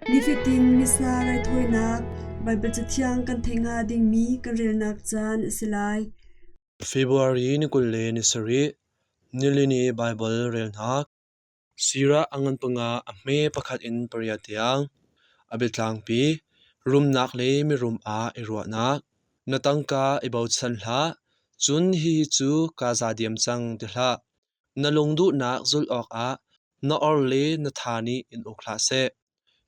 Nifatin Missa raithawinak Baibal Cathiang kan theih hnga dingmi kan relnak caan a si lai. February ni 27, nilini Baibal relnak. Sirah a ngan panga a hme pakhat in pariat tiang. A biatlangpi, rumnak le mirum ah i ruahnak. Na tangka i bochan hlah, cun hihi cu kaa za diam cang ti hlah. Na lungduhnak zulh awkah na or le na tha nih in uk hlah seh.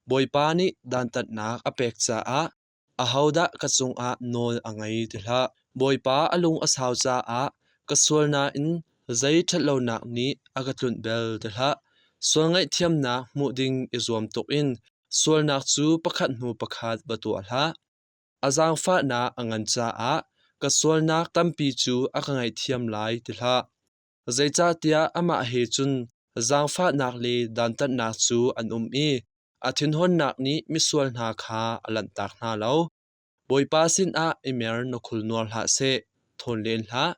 Bawipa nih dantatnak a pek caah ahodah ka cungah nawl a ngei ti hlah. Bawipa a lung a sau caah ka sual nain zei ṭhatlonak nih a ka tlunh bel ti hlah. Sual ngaihthiamnak hmuh ding i zuam tuk in sualnak cu pakhat hnu pakhat va tuah hlah. A zaangfahnak a ngan caah ka sualnak tampi cu a ka ngaihthiam lai ti hlah. Zeicahtiah amah he cun zaangfahnak le dantatnak cu an um i a thinhunnak nih misual hna kha a lanhtak hna lo. Bawipa sinah i mer na khul nuar hlah seh, thawn len hlah.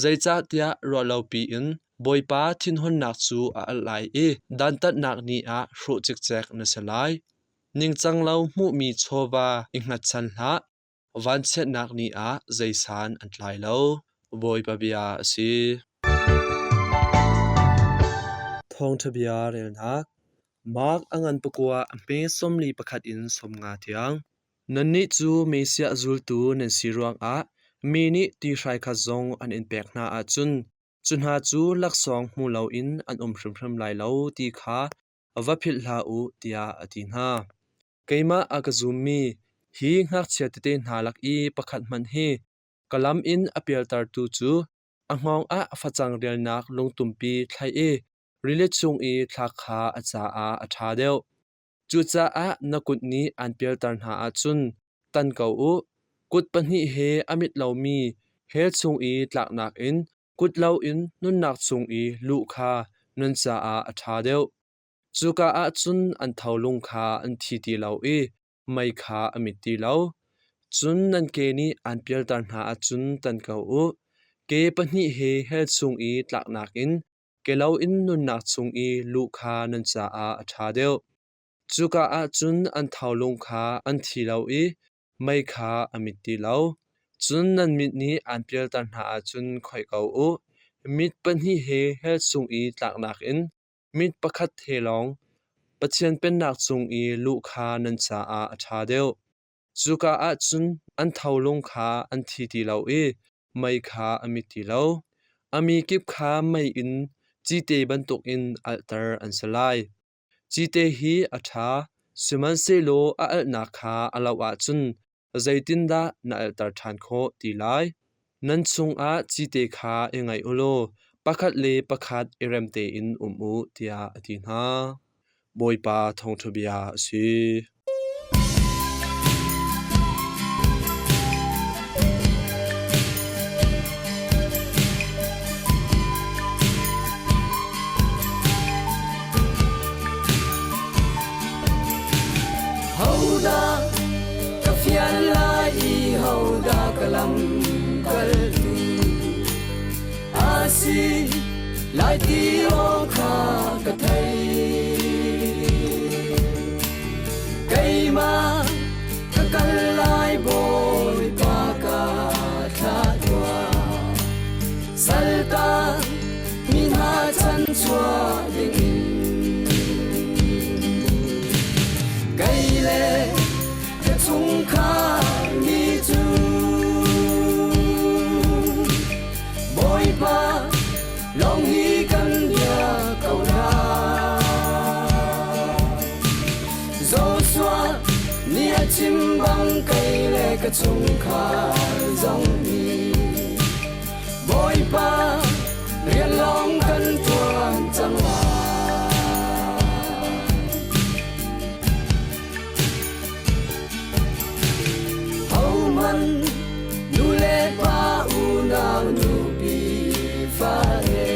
Zeicahtiah ruahlopi in Bawipa thinhunnak cu a alh lai i dantatnak ni ah hrawh cikcek na si lai. Ningcang lo hmuhmi chawva i hngatchan hlah. Vanchiatnak ni ah zeisan an tlai lo. Bawipa bia a si. Thawngṭha bia relnak Mark a ngan pakua a hme 41 in 50 tiang. Nannih cu Messiah zultu nan si ruangah mi nih ti hrai khat zong an in pek hna ahcun cu hna cu laksawng hmu loin an um hrimhrim lai lo ti kha va philh hlah u tiah a ti hna. Keimah a ka zummi hi ngakchia tete hna lak i pakhat hmanh hi ka lam in a pialtertu cu a hngawng ah facang rialnak lungtumpi thlaih i rili chung i thlak kha a caah a ṭha deuh. Cucaah na kut nih aan pialter hna ahcun tan ko u. Kut pahnih he a mit lomi hell chung i tlaknak in kut loin nunnak chung i luh kha nan caah a ṭha deuh. Cuka ah cun an tholung kha an thi ti lo i mei kha a mit ti lo. Cun nan ke nih aan pialter hna ahcun tan ko u. Ke pahnih he hell chung i tlaknak in ke loin nunnak chung i luh kha nan caah a ṭha deuh. Cuka ah cun an tholung kha an thi lo i mei kha a mit ti lo. Cun nan mit nih aan pialter hna ahcun khoih ko u. Mit pahnih he hell chung i tlaknak in mit pakhat he lawng Pathian Pennak cung i luh kha nan caah a ṭha deuh. Cuka ah cun an tholung kha an thi ti lo i mei kha a mit ti lo. A mi kip kha mei in cite bantukin alhter an si lai. Cite hi a ṭha, sihmanhsehlaw a alhnak kha a loh ahcun zeitindah na alhter ṭhan khawh ti lai? Nan chungah cite kha i ngaih u law pakhat le pakhat i rem tein um u, tiah a ti hna. Bawipa thawngṭha bia a si. Hodah ka fial lai i hodah ka lam kaltu a si lai ti aw kha ka thei. Keimah ka kal lai Bawipa ka thlah tuah. Saltan mi hna chan chuah dingin kei le ka chungkhar mi cu Bawipa lawng hi kan bia ko hna. Joshua nih a chim bang kei le ka chungkhar zong nih Bawipa rian lawng kan ṭuan cang lai. Hohmanh nu le pa unau nupi fale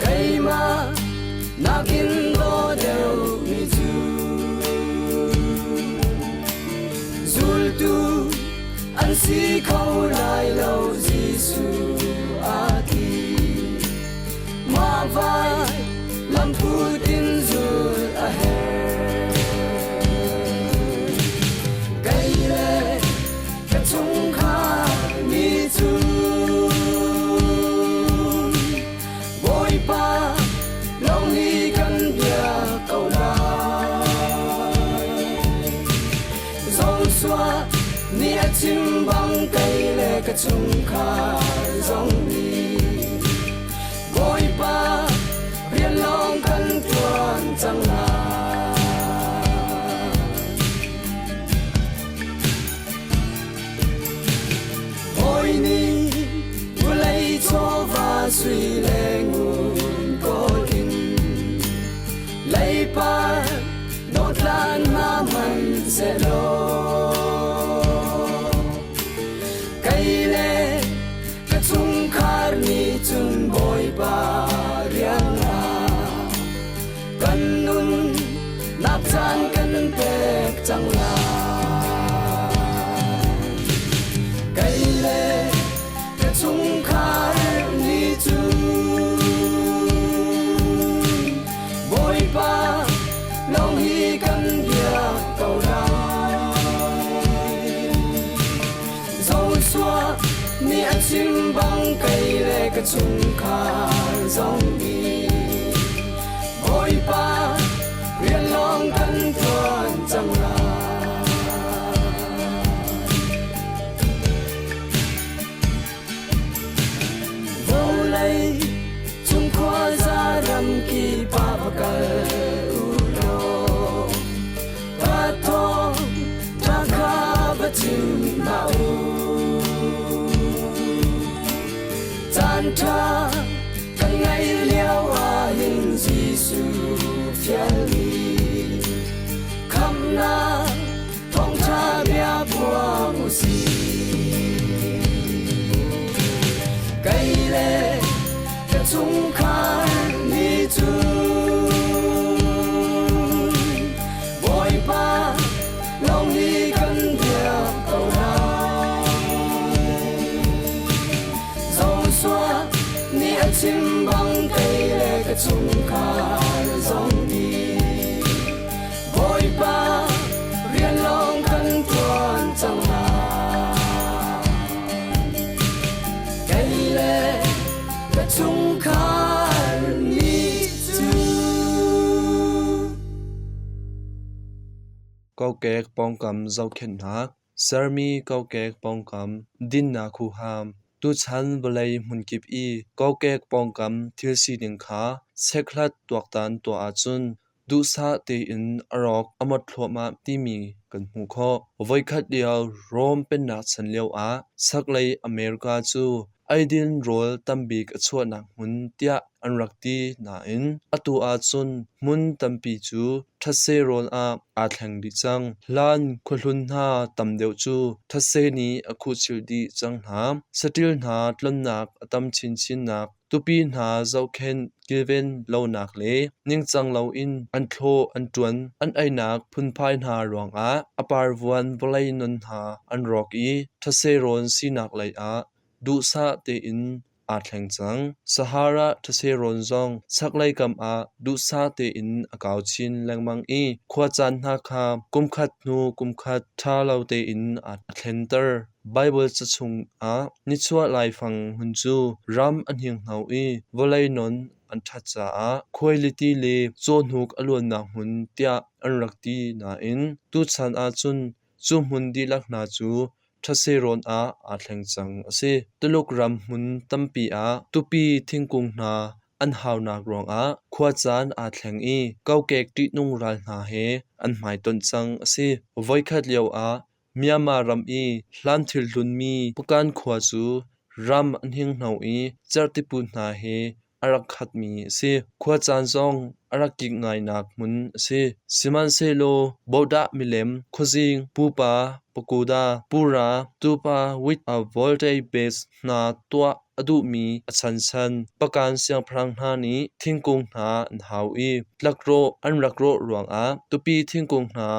keimah nakin daw deuhmi cu zultu an si kho lai lo Jesuh a ti. Mah vai lamphut in zul a herh. Joshua nih a chim bang kei le ka chungkhar zong nih Bawipa rian lawng kan ṭuan cang lai. Hawi nih vawlei chawva sui le ngun kawl in leipar dawtlan ma man sehlaw kei le ka chungkhar nih cun Bawipa rian ah kan nun nak caan kan pek cang lai. Kei le ka chungkhar nih cun Bawipa lawng hi kan biak ko lai. Joshua nih a chim bang kei le ka chungkhar zong nih Bawipa rian lawng kan ṭuan cang lai. Vawlei cung khuaza ram kip ah va kal u law ka thawng ṭha kha va chim hna u. Caan ṭha kan ngeih lio ah hin Jesuh fialmi khamhnak thawngṭha bia phuang u sih. Kei le ka chungkhar nih cun Bawipa lawng hi kan biak ko lai. Joshua nih a chim bang kei le ka chungkhar zong nih Bawipa rian lawng kan ṭuan cang lai. Kei le ka chungkhar nih cun. Kokek pawngkam zohkhenhnak, sermi kokek pawngkam dinnak huham, tuchan vawlei hmunkip i kokek pawngkam thil sining kha chekhlat tuaktan tuah ahcun duhsah tein a rawk a mot thluahmah timi kan hmuh khawh. Voikhat lio Rom pennak chan lioah chaklei America cu eidin rawl tambik a chuahnak hmun tiah an rak ti nain atu ahcun hmun tampi cu thetse rawl ah aa thleng dih cang. Hlan khuahlun hna tam deuh cu thetse nih a khuhchilh dih cang hna. Saṭil hna tlonnak a tam chinchinnak tupi hna zohkhenh kilven lonak le ningcang loin an thlawh an ṭuan an einak phunphai hna ruangah a parvuan vawlei non hna an rawk i thetse rawn sinak lei ah duhsah tein aa thleng cang. Sahara thetse rawn zong chaklei kam ah duhsah tein a kau chin lengmang i khuacaan hna kha kumkhat hnu kumkhat ṭha lo tein a thlenter. Baibal ca chungah nichuah laifang hmun cu ram a hninghno i vawlei non an ṭhat caah khuailiti le cawhnuk a luannak hmun tiah an rak ti nain tuchan ahcun cu hmun dihlak hna cu ṭhase rawn ah aa thleng cang a si. Tuluk ram hmun tampi ah tupi thingkung hna an haunak ruangah khuacaan aa thleng i kokek ṭihnung ral hna he an hmaitonh cang a si. Voikhat lioah Myanmar ram i hlan thil hlunmi Pakan khua cu ram a hninghno i cerhtipu hna he a rak khatmi a si. Khuacaan zong a rak kik ngainak hmun a si. Sihmanhsehlaw Bodah milem, khuazing, pupa, pagoda, pura, tupa with a voltage base hna tuah a duhmi a chanchan Pakan siangpahrang hna nih thingkung hna an hau i tlakrawh an rak rawh ruangah tupi thingkung hna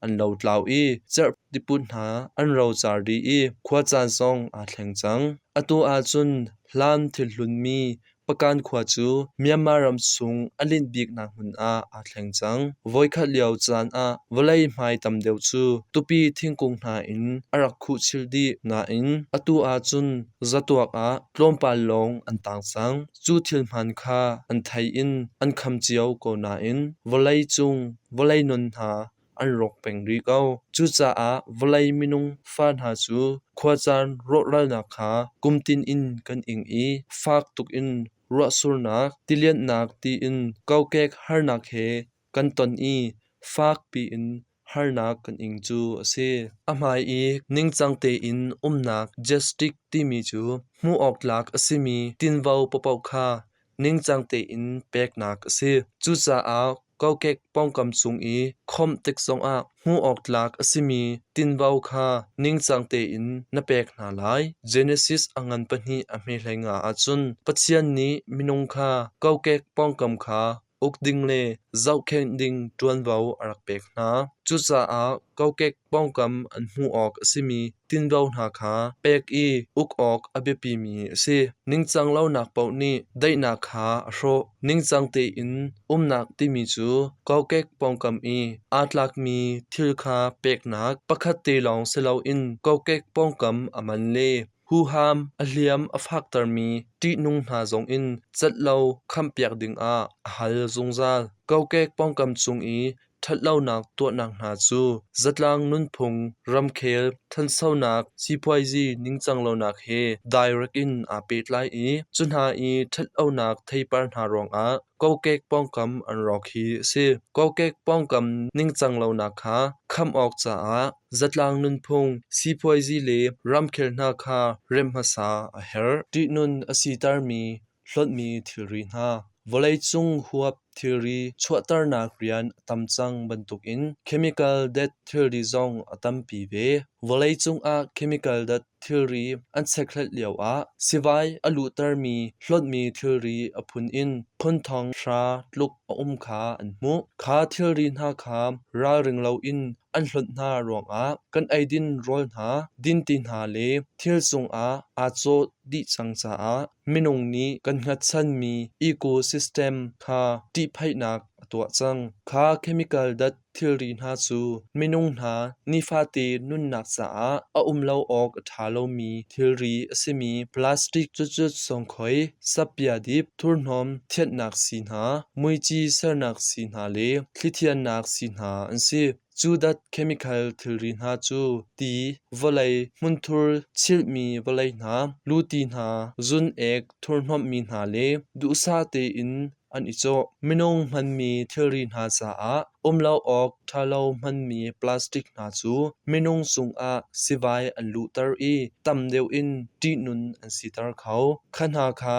an lotlau i cerhtiput hna an rocar dih i khuacaan zong aa thleng cang. Atu ahcun hlan thil hlunmi Pakan khua cu Myanmar ram chung a linh biknak hmun ah aa thleng cang. Voikhat lio caan ah vawlei hmai tam deuh cu tupi thingkung hna in a rak khuhchilh dih nain atu ahcun zatuak ah tlawmpal lawng an tang cang. Cu thil hmaan kha an thei in an kham cio ko nain vawlei cung vawlei non hna an rawk peng rih ko. Cucaah vawlei minung fa hna cu khuacaan rawhralnak kha kumtin in kan ing i fak tuk in ruahsurnak, tilianhnak tiin kokek harnak he kan ton i fak piin harnak kan ing cu a si. A hmai i ningcang tein umnak justice timi cu hmuh awk tlak a simi tinvo paohpaoh kha ningcang tein peknak a si. Cucaah kokek pawngkam cung i khawmh tik zongah hmuh awk tlak a simi tinvo kha ningcang tein na pek hna lai. Genesis a ngan pahnih a hme hlei nga ahcun Pathian nih minung kha kokek pawngkam kha uk ding le zohkhenh ding ṭuanvo a rak pek hna. Cucaah kokek pawngkam an hmuh awk a simi tinvo hna kha pek i uk awk a biapimi a si. Ningcang lonak paoh nih daihnak kha a hrawh. Ningcang tein umnak timi cu kokek pawngkam i aa tlakmi thil kha peknak pakhat te lawng si loin kokek pawngkam a man le huham a hliam a faktermi ṭihnung hna zongin cat lo khampiak dingah a hal zungzal. Kokek pawngkam cung i ṭhatlonak tuahnak hna cu zatlang nunphung, ramkhel, ṭhanchonak, sipuaizi ningcang lonak he direct in aa pehtlai i cu hna i ṭhatlonak theipar hna ruangah kokek pawngkam an rawk hi a si. Kokek pawngkam ningcang lonak kha kham awk caah zatlang nunphung, sipuaizi le ramkhel hna kha remh hmasa a herh. Ṭihnun a sitermi hlonhmi thilri hna. Vawleicung huap thilri chuahternak rian a tam cang bantukin chemical dat thilri zong a tampi ve. Vawleicung ah chemical dat thilri an chekhlat lioah sivai a luhtermi hlonhmi thilri a phun in phun thong hra tluk a um kha an hmuh. Kha thilri hna kha ralring loin an hlonh hna ruangah kan eidin rawl hna, dinti hna le thil cungah aa cawh dih cang caah minung nih kan hngatchanmi ecosystem kha ṭihphaihnak a tuah cang. Kha chemical dat thilri hna cu minung hna nifate nunnak caah a um lo awk a ṭha lomi thilri a simi plastic cucut sawngkhoi, sappia dip, thurhnawm thianhnak sii hna, muici sernak sii hna le thlithiannak sii hna an si. Cu dat chemical thilri hna cu ti, vawlei, hmunthur chilhmi vawlei hna, luti hna, zun-ek thurhnawmhmi hna le duhsah tein an i cawh. Minung hmanmi thilri hna caah um lo awk ṭhalo hmanmi plastic hna cu minung cungah sivai an luhter i tam deuh in ṭihnun an siter kho. Kha hna kha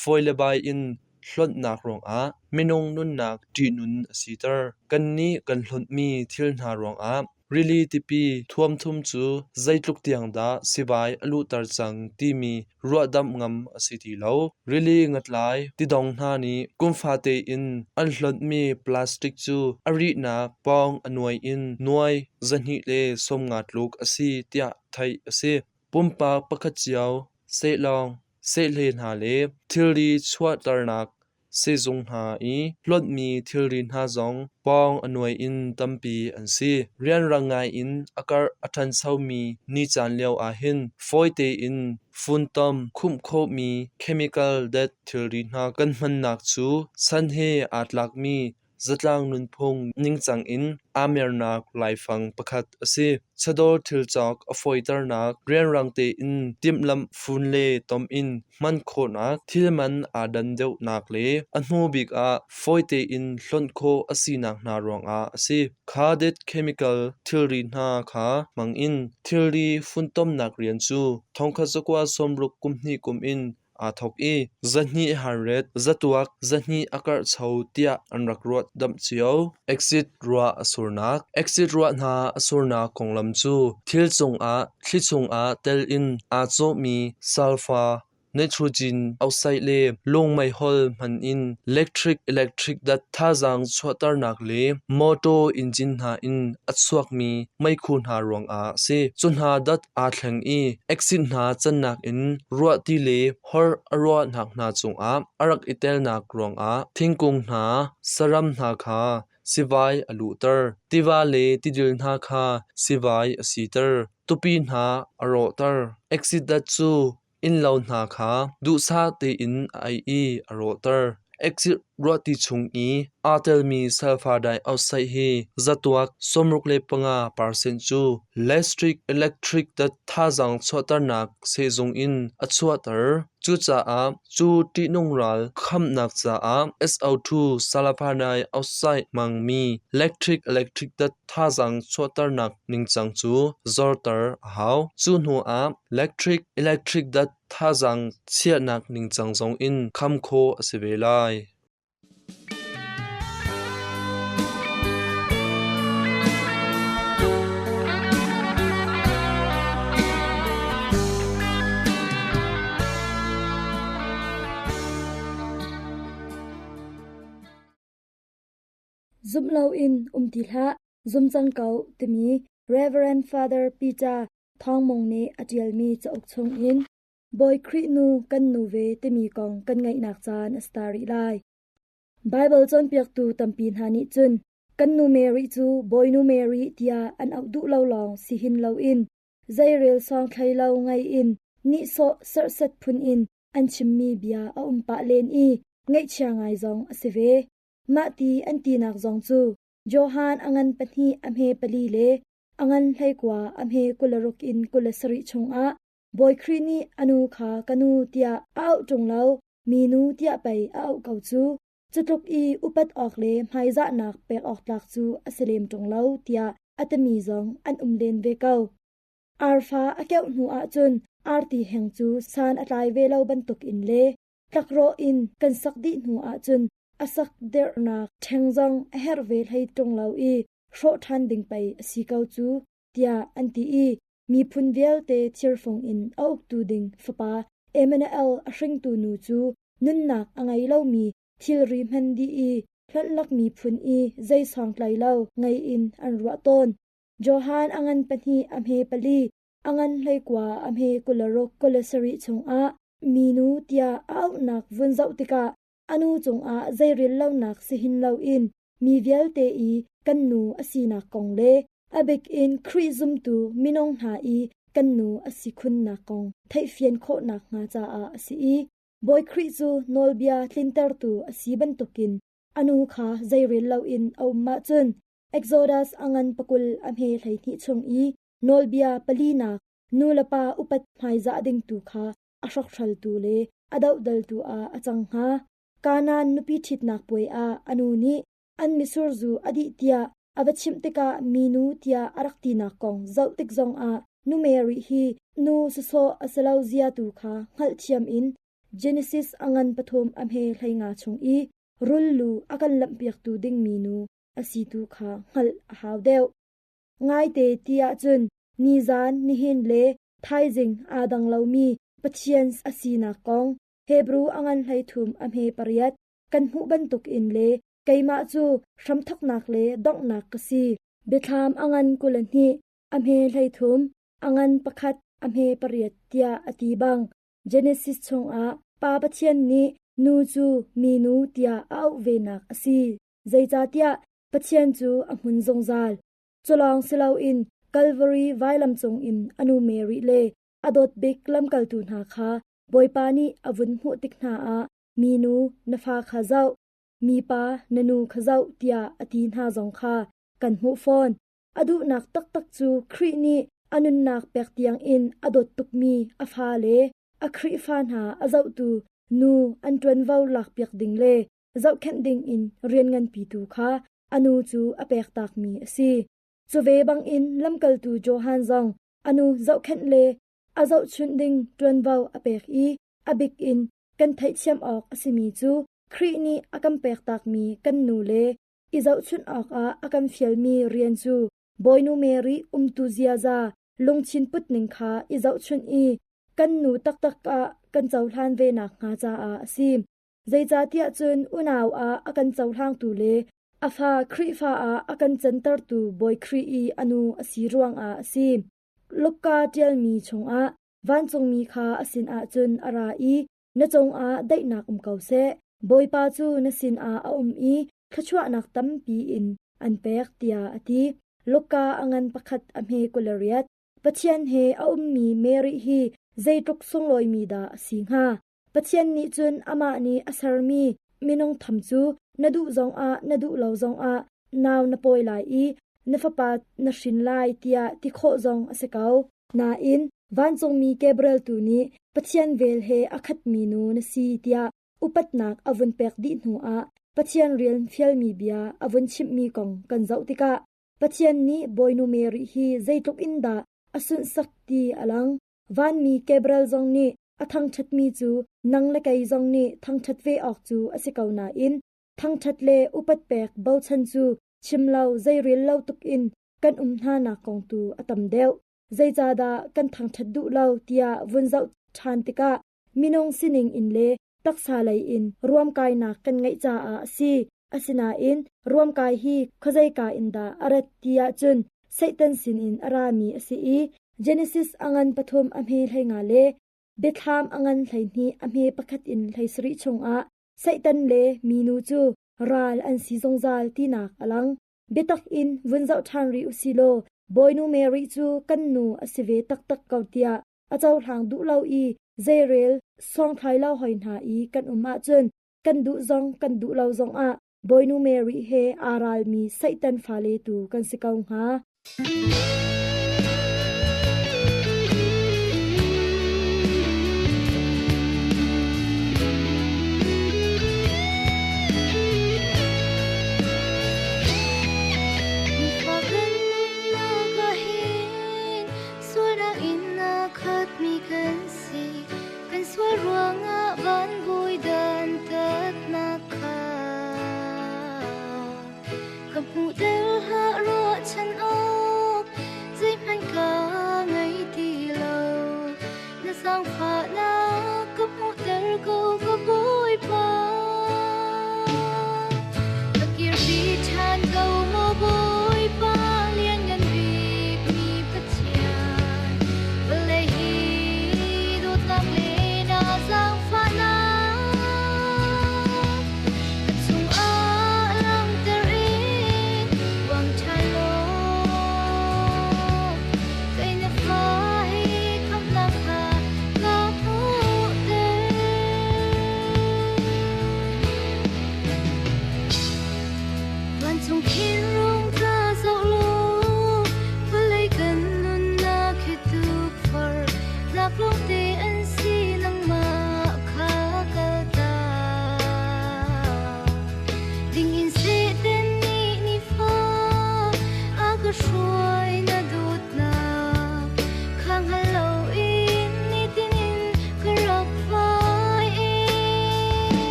fawi le bai in hlonhnak ruangah minung nunnak ṭihnun a siter. Kannih kan hlonhmi thil hna ruangah rili tipi thuamthum cu zeitluk tiang dah sivai a luhter cang timi ruahdamh ngam a si ti lo. Rili ngatlai tidong hna nih kum fate in an hlonhmi plastic cu a rihnak pawng a nuai in nuai 250 tluk a si tiah theih a si. Pumpak pakhat cio sehlawng, sehle hna le thilri chuahternak Sizung hna i hlonhmi thilri hna zong pawng a nuai in tampi an si. Rianrang ngai in a karh a ṭhanchomi nicaan lio ahhin fawi tein funtom khumh khawhmi chemical dat thilri hna kan hmannak cu chan he aa tlakmi zatlang nunphung ningcang in aa mernak laifang pakhat a si. Chawdawr thil cawk a fawiternak, rianrang tein timhlamh fun le tom in hman khawhnak, thil man aa dan deuhnak le a hnu bik ah fawi tein hlonh khawh a sinak hna ruangah a si. Kha det chemical thilri hna kha hmang in thilri funtomnak rian cu 1960 kum hnih kum in aa thawk i zahnih hanret zatuak zahnih a karhcho tiah an rak ruah damh cio. Exit ruah a surnak Exit ruah hna a surnak konglam cu thil cungah thli chungah tel in aa cawhmi sulfur, nitrogen oxide le lung meihol hman in electric electric dat thazaang chuahternak le motor engine hna in a chuakmi meikhu hna ruangah a si. Cu hna dat aa thleng i acid hna cannak in ruahti le hor a ruahnak hna cungah a rak i telnak ruangah thingkung hna, saram hna kha sivai a luhter. Tiva le tidil hna kha sivai a siter. Tupi hna a rawhter. Acid dat cu innlo hna kha duhsah tein a ei i a rawhter. Exit ruahti chung i aa telmi sulfur dioxide hi zatuak 65% cu electric dat thazaang chuahternak sehzung in a chuahter. Cucaah cu ṭihnung ral khamnak caah SO2 sulfur dioxide hmangmi electric dat thazaang chuahternak ningcang cu zorter a hau. Cu hnu ah electric dat thazaang chiahnak ningcang zong in kham khawh a si ve lai. Zumh loin um ti hlah, zum cang ko timi Rev. Father Peter Thawng Mung nih a ṭialmi cauk chungin Bawi Khrih nu kan nu ve timi kong kan ngaihnak caan a si ta rih lai. Baibal cawnpiaktu tampi hna nih cun kan nu Mary cu Bawinu Mary tiah an auh duh lo lawng si hin loin zeirel sawng thlei lo ngei in nihsawh serhsat phun in an chimmi bia a um pah len i ngaihchia ngai zong a si ve. Mah ti an tinak zong cu Johan a ngan pahnih a hme pali le a ngan 19 a hme 26 in 27 chungah Bawi Khrih nih a nu kha ka nu tiah a auh ṭung lo, minu tiah pei a auh ko cu. Cutluk i upat awk le hmaizahnak pek awk tlak cu a si lem ṭung lo tiah a timi zong an um len ve ko. Arfa a keuh hnu ahcun arti heng cu san a tlai ve lo bantukin le tlakrawh in kan sak dih hnu ahcun a sak derhnak ṭheng zong a herh ve hlei ṭung lo i hrawh ṭhan ding pei a si ko cu tiah an ti i miphun vialte thirfung in a uktu ding fapa Emmanuel a hringtu nu cu nunnak a ngei lomi thilri hman dih i hlonhlak miphun i zei sawngtlai lo ngei in an ruah tawn. Johan a ngan pahnih a hme pali, a ngan 19 a hme 26 27 chungah minu tiah a auhnak vun zoh tikah a nu cungah zeirel lonak si hin loin mi vialte i kan nu a sinak kong le a bik in Khrih zumtu minung hna i kan nu a si khunnak kong theihfian khawhnak hnga caah a si i Bawi Khrih cu nawlbia tlintertu a si bantukin a nu kha zeirel loin a um ahcun Exodus a ngan pakul a hme 12 chung i nawlbia palinak nu le pa upat hmaizah ding tu kha a hrokhhraltu le a dohdaltu ah a cang hnga. Kanaan nupi ṭhitnak puai ah a nu nih an mitsur zu a dih tiah a va chimh tikah minu tiah a rak tinak kong zoh tik zongah nu Mary hi nu sawsawh a si lo zia tu kha hngalhthiam in Genesis a ngan pathum a hme 15 chung i rul lu a kan lamhpiaktu dingmi nu a si tu kha hngalh a hau deuh. Ngaite ti ahcun nizan, nihin le thaizing aa dang lomi Pathian a sinak kong Hebru a ngan 13 a hme pariat kan hmuh bantukin le keimah cu hramthawknak le donghnak ka si. Biathlam a ngan 22 a hme 13 a ngan pakhat a hme pariat tiah a ti bang Genesis chungah Pa Pathian nih nu cu minu tiah a auh venak a si. Zeicahtiah Pathian cu a hmun zungzal. Culawng si loin Calvary vailam cungin a nu Mary le a dawt bik lamkaltu hna kha Bawipa nih a vun hmuh tik hna ah minu na fa kha zoh, mipa na nu kha zoh tiah a ti hna zong kha kan hmuh fawn. A duhnak taktak cu Khrih nih a nunnak pek tiangin a dawt tukmi a fa le a Khrihfa hna a zohtu nu an ṭuanvo lakpiak ding le zohkhenh dingin rian nganpi tu kha a nu cu a pektakmi a si. Cu ve bangin lamkaltu Johan zong a nu zohkhenh le a zohchunh ding ṭuanvo a pek i a bik in kan theihthiam awk a simi cu Khrih nih a kan pektakmi kan nu le i zohchunh awkah a kan fialmi rian cu Bawinu Mary umtu ziaza lungthin putning kha i zohchunh i kan nu taktak ah kan cohlan ve nakhnga caah a si. Zeicahtiah cun unau ah a kan cohlangtu le a fa Khrihfa ah a kan cantertu Bawi Khrih i a nu a si ruangah a si. Luka ṭialmi chungah vancungmi kha a sinah cun a ra i na cungah daihnak um ko seh, Bawipa cu na sinah a um i thluachuahnak tampi in an pek tiah a ti. Luka a ngan pakhat a hme 28. Pathian he a ummi Mary hi zeitluk sunglawimi dah a si hnga? Pathian nih cun amah nih a sermi Minung tham cu na duh zongah na duh lo zongah nau na pawi lai i na fapa na hrin lai tiah ti khawh zong a si ko. Nain vancungmi Gabriel tu nih Pathian vel he a khatmi nu na si tiah upatnak a vun pek dih hnuah Pathian rian fialmi bia a vun chimhmi kong kan zoh tikah Pathian nih Bawinu Mary hi zeitluk in dah a sunhsak ti a lang. Vanmi Gabriel zong nih a thangṭhatmi cu nang le kei zong nih thangṭhat ve awk cu a si ko nain thangṭhat le upat pek bochan cu chim lo zeirel lo tuk in kan um hnanak kong tu a tam deuh. Zeicahdah kan thangṭhat duh lo tiah vun zoh ṭhan tikah minung sining in le taksa lei in ruamkainak kan ngeih caah a si. Asinain ruamkai hi khuazeika in dah a rat ti ahcun Satan sinin a rami a si i Genesis a ngan pathum a hme 15 le Biathlam a ngan 12 a hme pakhat in 17 chungah Satan le minu cu ral an si zungzal tinak a lang. Biatak in vun zoh ṭhan rih u si law Bawinu Mary cu kan nu a si ve taktak ko tiah a cohlang duh lo i zeirel sawngthlai lo hoi hna i kan um ahcun kan duh zong kan duh lo zongah Bawinu Mary he aa ralmi Satan fale tu kan si ko hnga. Sualnak in a khatmi kan si, kan sual ruangah van bawi dantatnak kha ka hmuh del hlah ruahchan awk.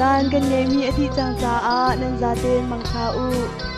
Caan kan ngeihmi a dih cang caah nan zaten mangṭha u.